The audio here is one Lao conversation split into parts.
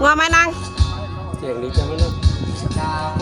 ງົວໄໝນາງ? ສຽງດີຈັງເນາະ.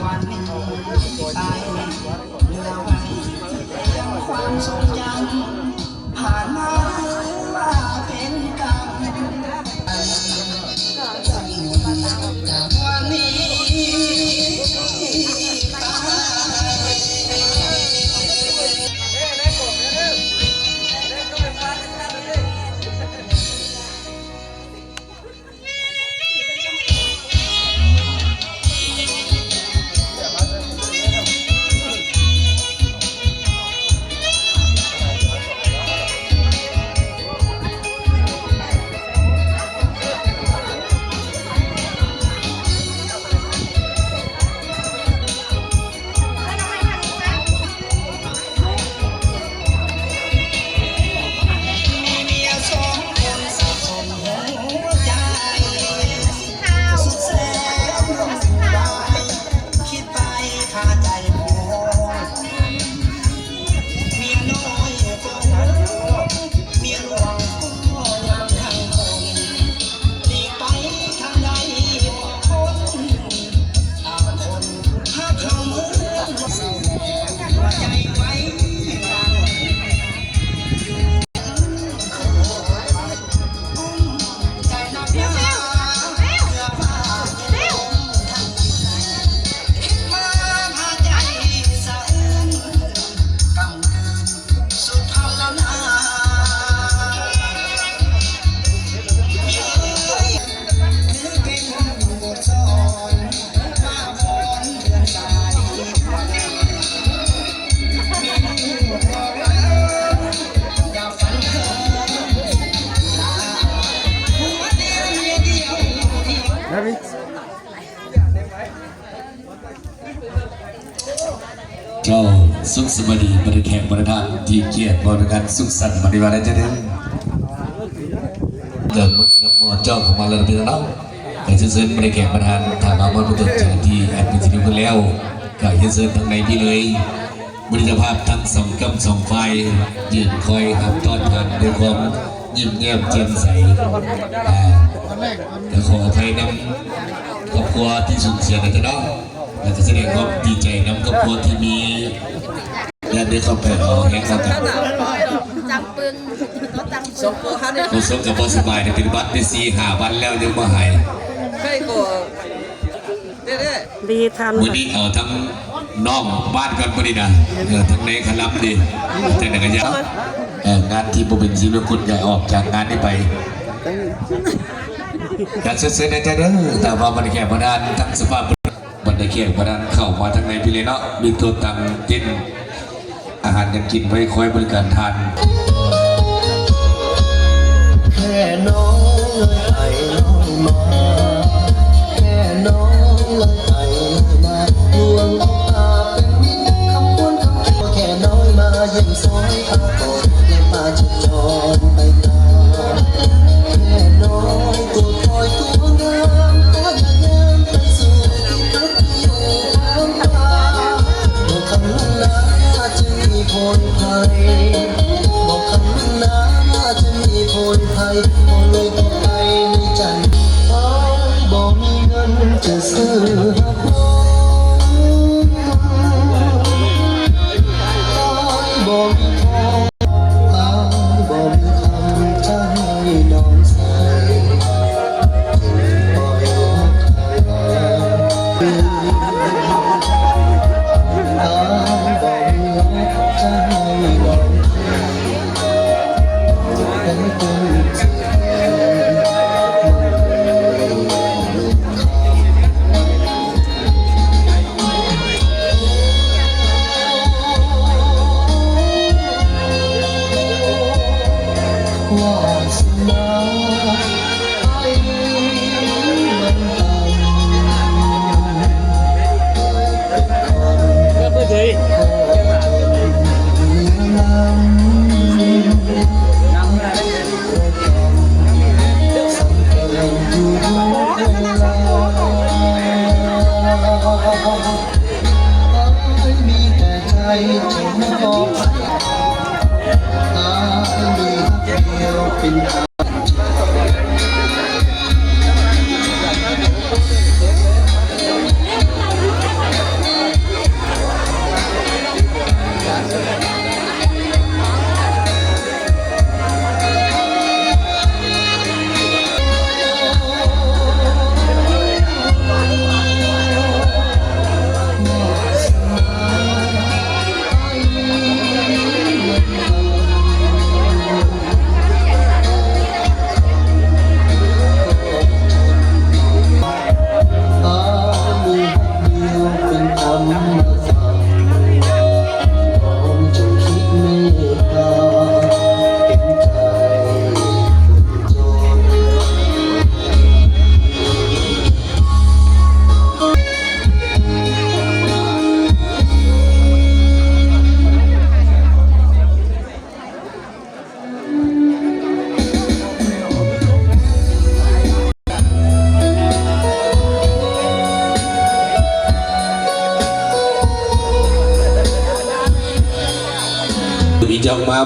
ເຈົ້າ ສຸກສະບາຍດີ ບັນດາແຂກບັນດາທ່ານທີ່ກຽດບໍລິການສຸກສັນ ບັນດາວັນອາຈານເດີ ເດີນຍັບໝໍ້ເຈົ້າເຂົ້າມາແລ້ວເດີເນາະ. ກໍຈະເຊີນບັນດາແຂກບັນດາທ່ານ ຖ້າວ່າໝົດເວລາທີ່ແອັດມິນຊິໄດ້ເພິ່ນແລ້ວ ກໍຈະເຊີນທາງໃນພີ້ເລີຍ. ບັນດາເຈົ້າພາບທັງສອງກ້ຳສອງຝ່າຍ ຢືນຄອຍຮັບຕ້ອນທ່ານດ້ວຍຄວາມ ຍິ້ມແຍ້ມແຈ່ມໃສ. ອ່າ ກໍຂໍອະໄພນຳຄອບຄົວທີ່ສູນເສຍນະເຈົ້າເນາະ ແລ້ວກໍສະແດງຄວາມດີໃຈນຳຄອບຄົວທີ່ມີ ແລະ ໄດ້ເຂົ້າໄປເອົາແຮງເອົາໃຈ. ຈຳປຶງ ບໍ່ສົງກໍບໍ່ສະບາຍ ເປັນຫວັດໄດ້ສີ່ຫ້າວັນແລ້ວ ຍັງບໍ່ຫາຍ. ດີທັນ ມື້ນີ້ເອົາທັງນ້ອງບ້ານກ່ອນມື້ນີ້ນະ ເອີ ທັງໃນຄະລຳດີ ຈັ່ງໃດກໍຢ່າ ເອີ ງານທີ່ບໍ່ເປັນສິລິມຸງຄຸນ ຢ່າອອກຈາກງານນີ້ໄປ. ການເຊີນເຊີນນະເຈົ້າເດີ ຖ້າວ່າບັນດາແຂກບັນດາທ່ານ ທັງສະພາບບັນດາແຂກບັນດາທ່ານ ເຂົ້າມາທາງໃນພີ້ເລີຍເນາະ ມີໂຕະຕັ່ງເຕັນ ອາຫານການກິນໄວ້ຄອຍບໍລິການທ່ານ.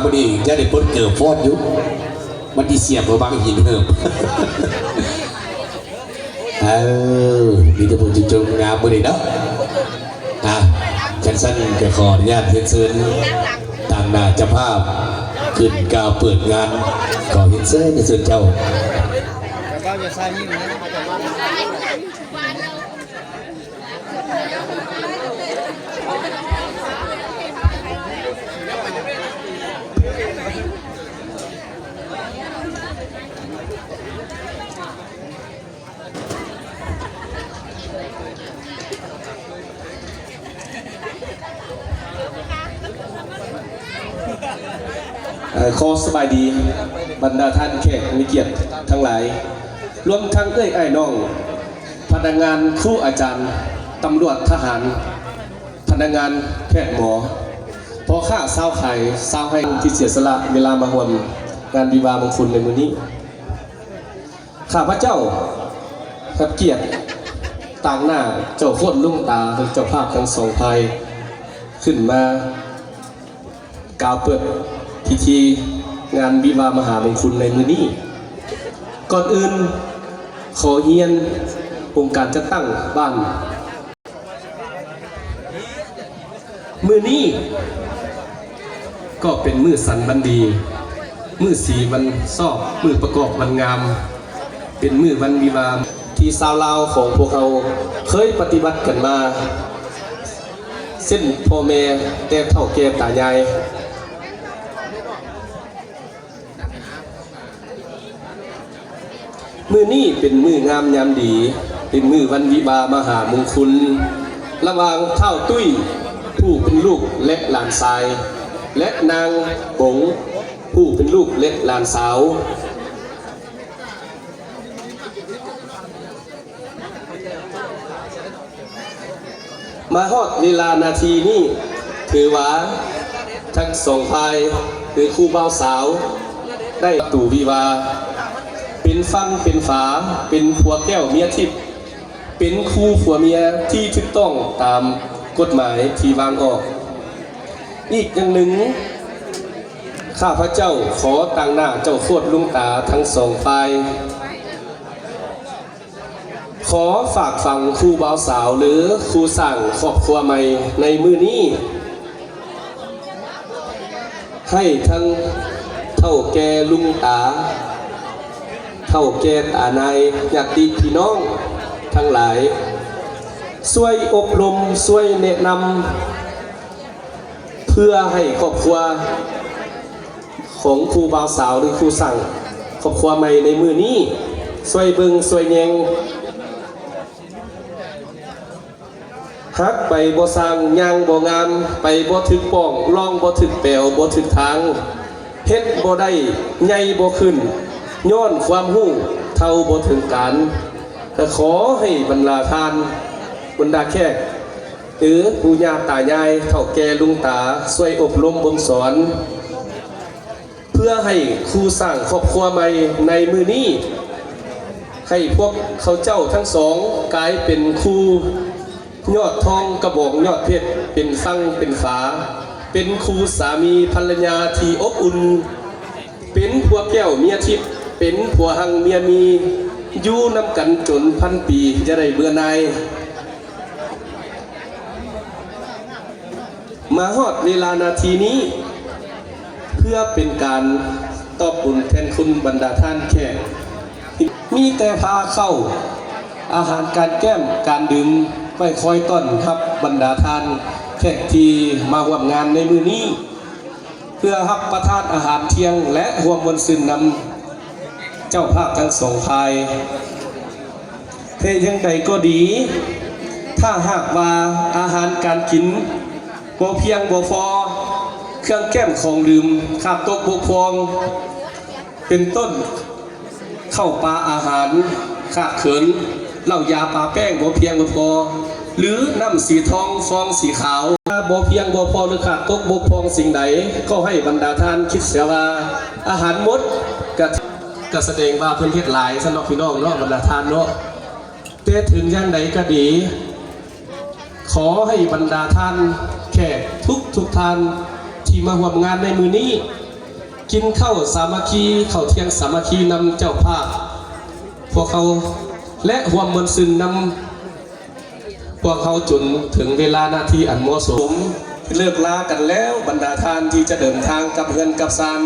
ມື້ນີ້ຍັງໄດ້ປົດເກີບຟ້ອນຢູ່ ມັນຊິສຽບເອົາບາງຫີນເຫີບ. ເອີ ມີແຕ່ຜູ້ທີ່ຈົບງາມມື້ນີ້ເນາະ. ອ່າ ຄັນຊັ້ນກໍຂໍອະນຸຍາດຮຽນເຊີນຕາງໜ້າເຈົ້າພາບຂຶ້ນກ່າວເປີດງານ. ຂໍຮຽນເຊີນ ຮຽນເຊີນເຈົ້າ.ເອີ ຂໍສະບາຍດີບັນດາທ່ານແຂກມີກຽດທັງຫຼາຍ, ລວມທັງເອື້ອຍອ້າຍນ້ອງ, ພະນັກງານ, ຄູອາຈານ, ຕຳຫຼວດ, ທະຫານ, ພະນັກງານ, ແພດ, ໝໍ, ພໍ່ຄ້າຊາວຂາຍ, ຊາວໄຮ່ ທີ່ເສຍສະຫຼະເວລາມາຮ່ວມງານວິວາມະງຄຸນໃນມື້ນີ້. ຂ້າພະເຈົ້າຮັບກຽດຕາງໜ້າເຈົ້າໂຄດລຸງຕາ ເຈົ້າພາບທັງສອງຝ່າຍ ຂຶ້ນມາກ່າວເປີດພິທີງານວິວາມະຫາມົງຄຸນໃນມື້ນີ້. ກ່ອນອື່ນ ຂໍຮຽນອົງການຈັດຕັ້ງບ້ານ ມື້ນີ້ກໍເປັນມື້ສັນວັນດີ, ມື້ສີວັນຊອກ, ມື້ປະກອບວັນງາມ, ເປັນມື້ວັນວິວາທີ່ຊາວລາວຂອງພວກເຮົາເຄີຍປະຕິບັດກັນມາ ເຊັ່ນພໍ່ແມ່ແຕ່ເຖົ້າແກ່ຕາຍາຍ. ມື້ນີ້ເປັນມື້ງາມຍາມດີ, ເປັນມື້ວັນວິວາມະຫາມົງຄຸນ ລະຫວ່າງທ້າວຕຸ້ຍ ຜູ້ເປັນລູກ ແລະ ຫຼານຊາຍ ແລະ ນາງບົງ ຜູ້ເປັນລູກ ແລະ ຫຼານສາວ. ມາຮອດເວລານາທີນີ້ ຖືວ່າທັງສອງຝ່າຍ ຄືຄູ່ບ່າວສາວ ໄດ້ຕູວິວາ ເປັນຝັ່ງເປັນຝາ ເປັນຜົວແກ້ວເມຍທິບ ເປັນຄູ່ຜົວເມຍທີ່ຖືກຕ້ອງຕາມກົດໝາຍທີ່ວາງອອກ. ອີກຢ່າງໜຶ່ງ ຂ້າພະເຈົ້າຂໍຕາງໜ້າເຈົ້າໂຄດລຸງຕາທັງສອງຝ່າຍ ຂໍຝາກຝັງຄູ່ບ່າວສາວ ຫຼື ຄູ່ສ້າງຄອບຄົວໃໝ່ໃນມື້ນີ້ ໃຫ້ທັງເຖົ້າແກ່ລຸງຕາ, ເຖົ້າແກ່ຕານາຍ, ຍາດຕິພີ່ນ້ອງທັງຫຼາຍ ຊ່ວຍອົບຮົມ, ຊ່ວຍແນະນຳ ເພື່ອໃຫ້ຄອບຄົວ ຂອງຄູ່ບ່າວສາວ ຫຼື ຄູ່ສ້າງຄອບຄົວໃໝ່ໃນມື້ນີ້ ຊ່ວຍເບິ່ງຊ່ວຍແຍງ. ຫາກໄປບໍ່ຊ່າງ, ຍ່າງບໍ່ງາມ, ໄປບໍ່ຖືກປ້ອງ, ລອງບໍ່ຖືກແປວ, ບໍ່ຖືກທາງ, ເຮັດບໍ່ໄດ້, ໃຫຍ່ບໍ່ຂຶ້ນ, ຍ້ອນຄວາມຮູ້ເທົ່າບໍ່ເຖິງການ, ກໍຂໍໃຫ້ບັນດາທ່ານ, ບັນດາແຂກ ຫຼື ປູ່ຍ່າຕາຍາຍ, ເຖົ້າແກ່ລຸງຕາ ຊ່ວຍອົບຮົມບົ່ມສອນ ເພື່ອໃຫ້ຄູ່ສ້າງຄອບຄົວໃໝ່ໃນມື້ນີ້ ໃຫ້ພວກເຂົາເຈົ້າທັງສອງກາຍເປັນຄູ່ຍອດທອງກະບອງຍອດເພັດ ເປັນຝັ່ງເປັນຝາ ເປັນຄູ່ສາມີພັນລະຍາທີ່ອົບອຸ່ນ ເປັນຜົວແກ້ວເມຍທິບ ເປັນຜົວຮັ່ງເມຍມີ ຢູ່ນຳກັນຈົນພັນປີ ຢ່າໄດ້ເບື່ອໜ່າຍ. ມາຮອດເວລານາທີນີ້ ເພື່ອເປັນການຕອບບຸນແທນຄຸນບັນດາທ່ານແຂກ ມີແຕ່ພາເຂົ້າ ອາຫານການແກ້ມການດື່ມ ໄວ້ຄອຍຕ້ອນຮັບບັນດາທ່ານແຂກທີ່ມາຮ່ວມງານໃນມື້ນີ້ ເພື່ອຮັບປະທານອາຫານທ່ຽງ ແລະ ຮ່ວມມ່ວນຊື່ນນຳເຈົ້າພາບທັງສອງຝ່າຍ. ແຕ່ຢ່າງໃດກໍດີ, ຖ້າຫາກວ່າອາຫານການກິນບໍ່ພຽງບໍ່ພໍ, ເຄື່ອງແກ້ມຂອງດື່ມຂາດຕົກບົກຜ່ອງ ເປັນຕົ້ນ ເຂົ້າປາອາຫານຂາດເຂີນ, ເຫຼົ້າຢາປາແປ້ງບໍ່ພຽງບໍ່ພໍ ຫຼື ນ້ຳສີທອງຟອງສີຂາວ ບໍ່ພຽງບໍ່ພໍ ຫຼື ຂາດຕົກບົກຜ່ອງສິ່ງໃດ, ກໍໃຫ້ບັນດາທ່ານຄິດເສຍວ່າ ອາຫານໝົດ ກະ ກະສະແດງວ່າເພິ່ນເຮັດຫຼາຍຊັ້ນເນາະ ພີ່ນ້ອງເນາະ ບັນດາທ່ານເນາະ. ແຕ່ເຖິງຢ່າງໃດກໍດີ ຂໍໃຫ້ບັນດາທ່ານແຂກທຸກໆທ່ານທີ່ມາຮ່ວມງານໃນມື້ນີ້ ກິນເຂົ້າສາມັກຄີ ເຂົ້າທ່ຽງສາມັກຄີນຳເຈົ້າພາບພວກເຮົາ ແລະ ຮ່ວມມ່ວນຊື່ນນຳພວກເຮົາຈົນເຖິງເວລານາທີອັນເໝາະສົມ. ເລີກລາກັນແລ້ວ ບັນດາທ່ານທີ່ຈະເດີນທາງກັບເຮືອນກັບຊານ,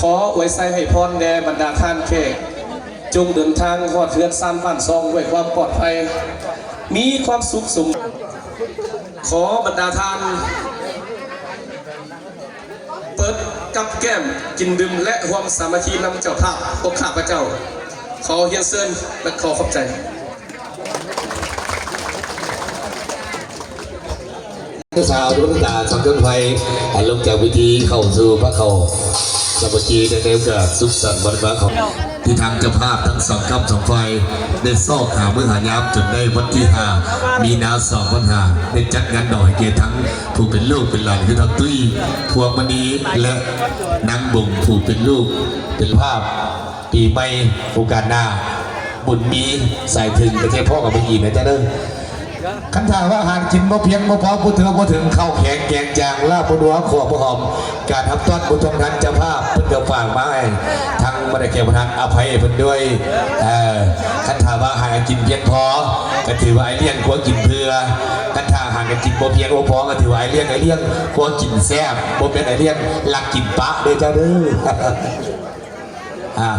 ຂໍອວຍໄຊໃຫ້ພອນແດ່ບັນດາທ່ານແຂກ, ຈົ່ງເດີນທາງຮອດເຮືອນຊານບ້ານຊ່ອງດ້ວຍຄວາມປອດໄພ, ມີຄວາມສຸກສົມ. ຂໍບັນດາທ່ານ ເປີດກັບແກ້ມກິນດື່ມ ແລະ ຮ່ວມສາມັກຄີນຳເຈົ້າພາບພວກຂ້າພະເຈົ້າ. ຂໍຮຽນເຊີນ ແລະ ຂໍຂອບໃຈ. ສາວດວງຕາສາມເຄື່ອງໄຟ ໃຫ້ລົງຈາກເວທີເຂົ້າສູ່ພະເຂົ້າສາມັກຄີ ໃນໂອກາດສຸກສັນວັນມາຂອງ ທີ່ທາງເຈົ້າພາບທັງສອງກ້ຳສອງຝ່າຍ ໄດ້ຊອກຫາມື້ຫາຍາມຈົນໄດ້ວັນທີຫ້າ ມີນາ ສອງພັນຫ້າ ໄດ້ຈັດງານດອງໃຫ້ແກ່ທັງຜູ້ເປັນລູກເປັນຫຼານ ຄືທັງຕຸ້ຍ ພວງມະນີ ແລະ ນາງບົງ ຜູ້ເປັນລູກເປັນພາບ. ປີໃໝ່ໂອກາດໜ້າ ບຸນມີສາຍເຖິງ ກະຈະພໍ້ກັນໄປອີກນະເຈົ້າເດີ. ຄັນຖ້າວ່າອາຫານກິນບໍ່ພຽງບໍ່ພໍ ຜູ້ເທື່ອບໍ່ເຖິງ ເຂົ້າແຂງແກງຈາງ ລາບບໍ່ນົວ ຂົ້ວບໍ່ຫອມ ການຮັບຕ້ອນບໍ່ທ່ວງທັນເຈົ້າພາບ ເພິ່ນກໍຝາກມາໃຫ້ທາງບັນດາແຂກປະທານ ອະໄພເພິ່ນດ້ວຍ. ເອີ ຄັນຖ້າວ່າອາຫານການກິນພຽງພໍ ກໍຖືວ່າອ້າຍລ້ຽງຄົວກິນເຜື່ອ, ຄັນຖ້າອາຫານການກິນບໍ່ພຽງບໍ່ພໍ ກໍຖືວ່າອ້າຍລ້ຽງ ອ້າຍລ້ຽງຄົວກິນແຊບ ບໍ່ແມ່ນອ້າຍລ້ຽງລັກກິນປະເດີເຈົ້າເດີ. ອ່າ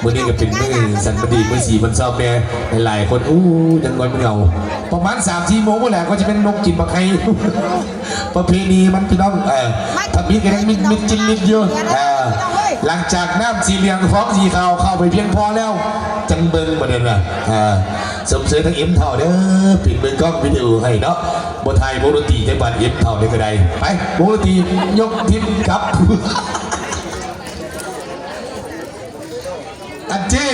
ມື້ນີ້ກໍເປັນມື້ສັນບະດີ ມື້ສີວັນຊອບແດ່ ຫຼາຍໆຄົນ ໂອ້ ຍັງງອນເຫງົາ ປະມານສາມສີ່ໂມງພຸ້ນແຫຼະ ກໍຈະເປັນນົກກິນບັກໄຮ. ປະເພນີມັນ ພີ່ນ້ອງ ເອີ ທຳອິດກໍຍັງມິດໆຈິນລິດຢູ່. ເອີ ຫຼັງຈາກນ້ຳສີເຫຼືອງຟອງສີຂາວເຂົ້າໄປພຽງພໍແລ້ວ ຈັ່ງເບິ່ງບັດນັ້ນນະ. ເອີ ຊົມເຊີຍທາງເອັມເຖົ້າເດີ ເປັນມືກ້ອງວິດີໂອໃຫ້ເນາະ. ບໍ່ຖ່າຍວົງດົນຕີຈັກບາດ ເອັມເຖົ້ານີ້ກໍໄດ້. ໄປ ວົງດົນຕີຍົກທິດກັບ. ອັນເຈ້